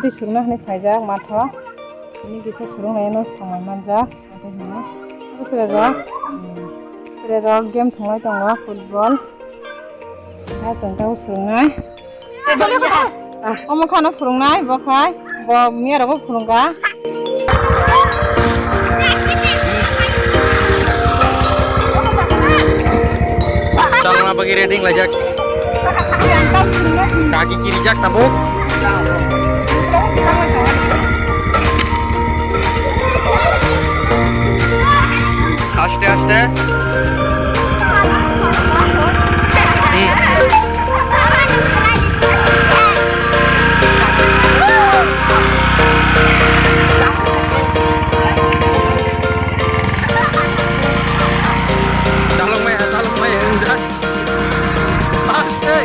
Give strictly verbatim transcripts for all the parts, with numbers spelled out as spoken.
Surungna hwnwi phaijak matho. Tini kisa surungnai no samai manjak. Abo hwnwi. Abo chwrai rok, hmm, chwrai rok game thwnglai tongo, football. Ha chwng tei surungnai. Omo khano phwrwngnai, bo khai, bo miya rogo phwrwngkha. Chalna bagwi ready laijak. Kaki kirijak tabuk. Aste aste. Hmm. Dalok maya, dalok maya, enjoy. Aste.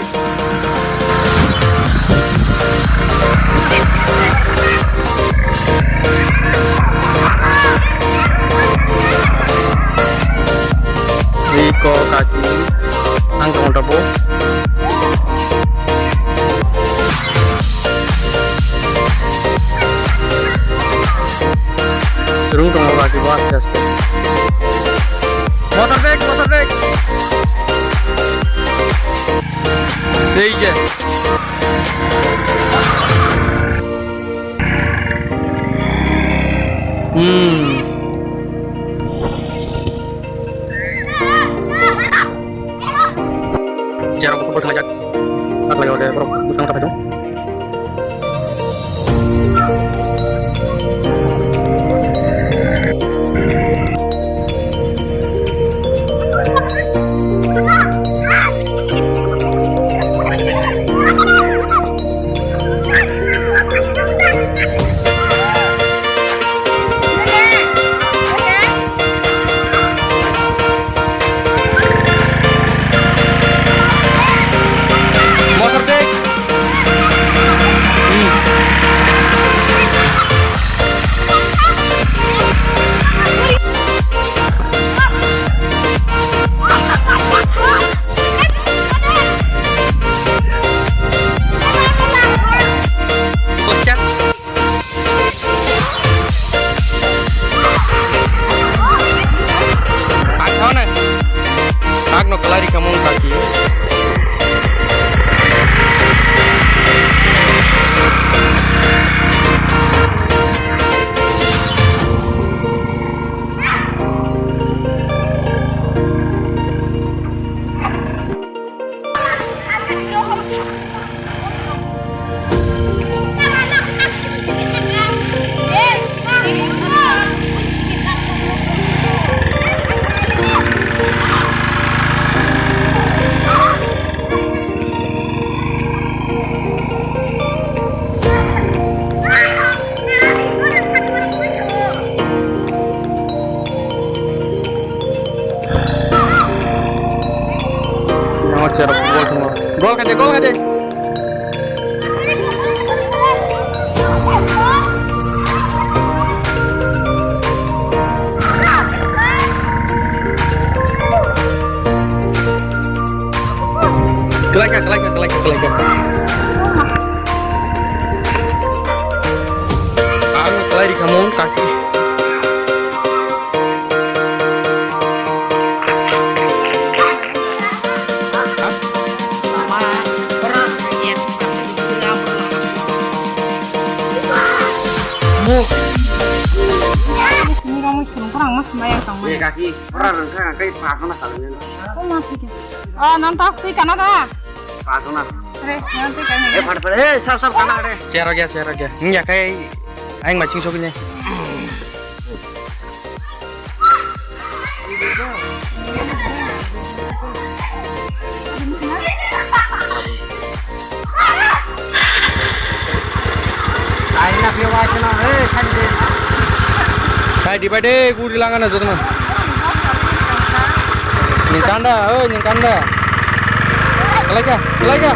Iko kaki ang tong tabo. Rung tong kaki bo aste aste. Motor bike, motor bike. Ei je. Hmm. Jarang aku bersengaja. Tak lagi ada berapa busang tak itu. Ang no kalari kamung kaki. Gol khaide, gol khaide. Kelaika, kelaika, kelaika, kelaika. Ang kelai di kamu kaki. Ni kamu kurang kurang mas bayar kamu. Ye kaki, kurang rengka kai pasang nak kalau ni. Oh, nanti. Oh, nanti aku ikan ada. Pasang nak. Re, nanti kami. Eh, pada pada. Eh, sab sab kana re. Share gaya, share gaya. Ni ya kai, aing maching sok ni. Sai di bai de, guri langana jotono. Ni kanda, oi, ni kanda. Kalaika, kalaika.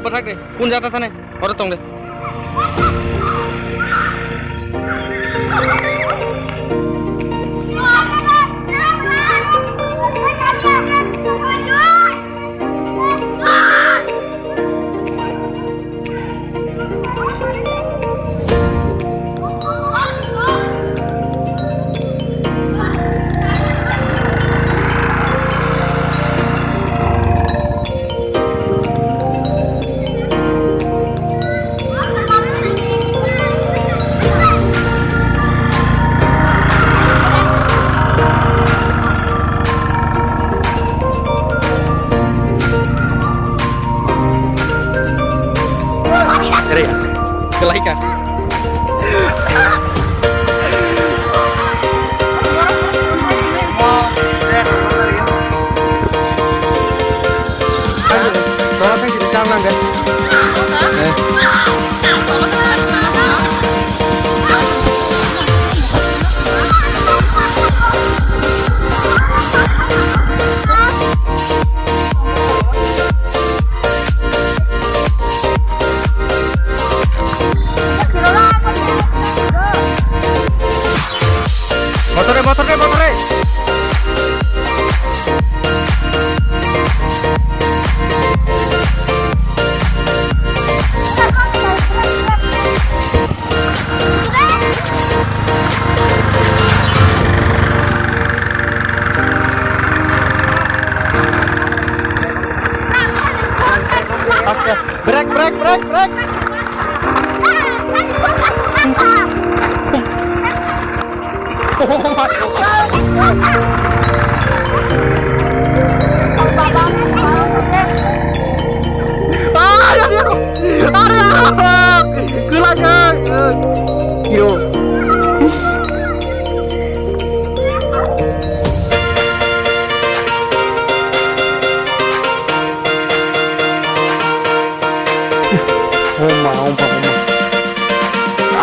Pathak de, kun jata thane, oro tong de. Re, kelaika. Nora thang sini chang nang de. Eh. Botore, botore, botore. Aste. Brake, brake, brake, brake. Oh my God. Ah, ya, ya. Are, ah. Kelakar. Yo. Oh ma, oh ma, oh ma.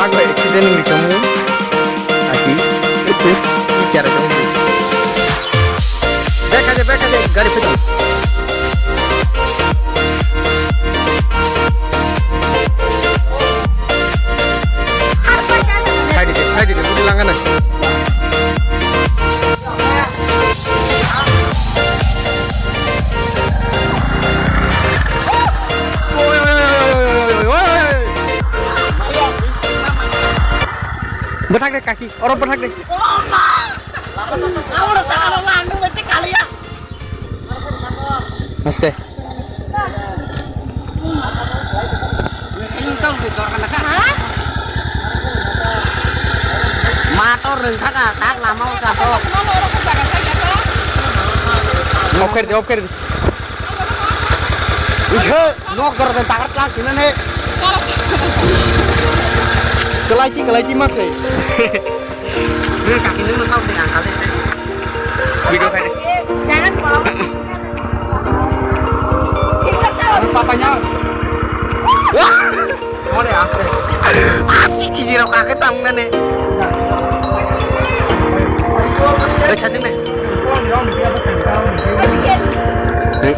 Agla accident wngwi tongmo. Aki. Bichara tongmo. Bek haje, bek haje, gari phetong. Side de, side de, udi langana. Bwthak de kaki, oro bwthak de. Aste. Motor rwngthaka tak lama o chasok. Off kari di, off kari di. Ikhe nok dor den tagar tlang sina ne. Kelaiti, kelaiti mak se. Nung kaki nung no saw de angkal de. Video khai de. Jangan bawa. Papanya. Wah. More aste. Asik gigi rok kake tang nane. Eh, sadi ne. Eh.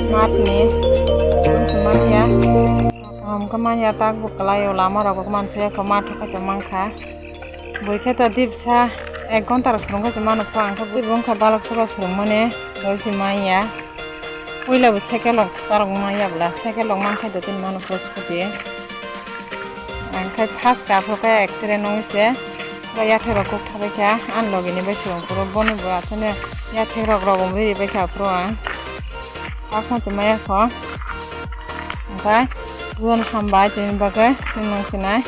Matni manya. Kaham khe manya tak bo kwlaio, lama rok bo manse kho ma thokha tong mankha. Bui khe ta dipsa ek ghonta rok swrwng khe se mano kho, ang khe bui wngkha balok soba swrwngmani doi se manya. Puila bo cycle rok kwchar rok manya bwla, cycle rok mankhe dotini mano kho scooty. Ang khai first ka phro khe accident wngwi se, pura yathek rok kuk thabai kha, ani logi ni bai swrwng phuru boni bo aswk no yathek rok rogum riri bai kha phuru ang. Aswk se maya kho. Ang khai buwan hambai tini bagwi swngmung sinai.